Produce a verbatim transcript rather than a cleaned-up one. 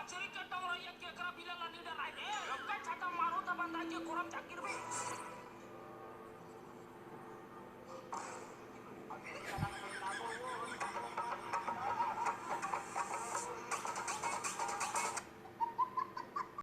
चल के टौरइया केकरा बिला ला नी डराय रे। लक्का छाता मारो त बंदा के कोरम जाकिर बे।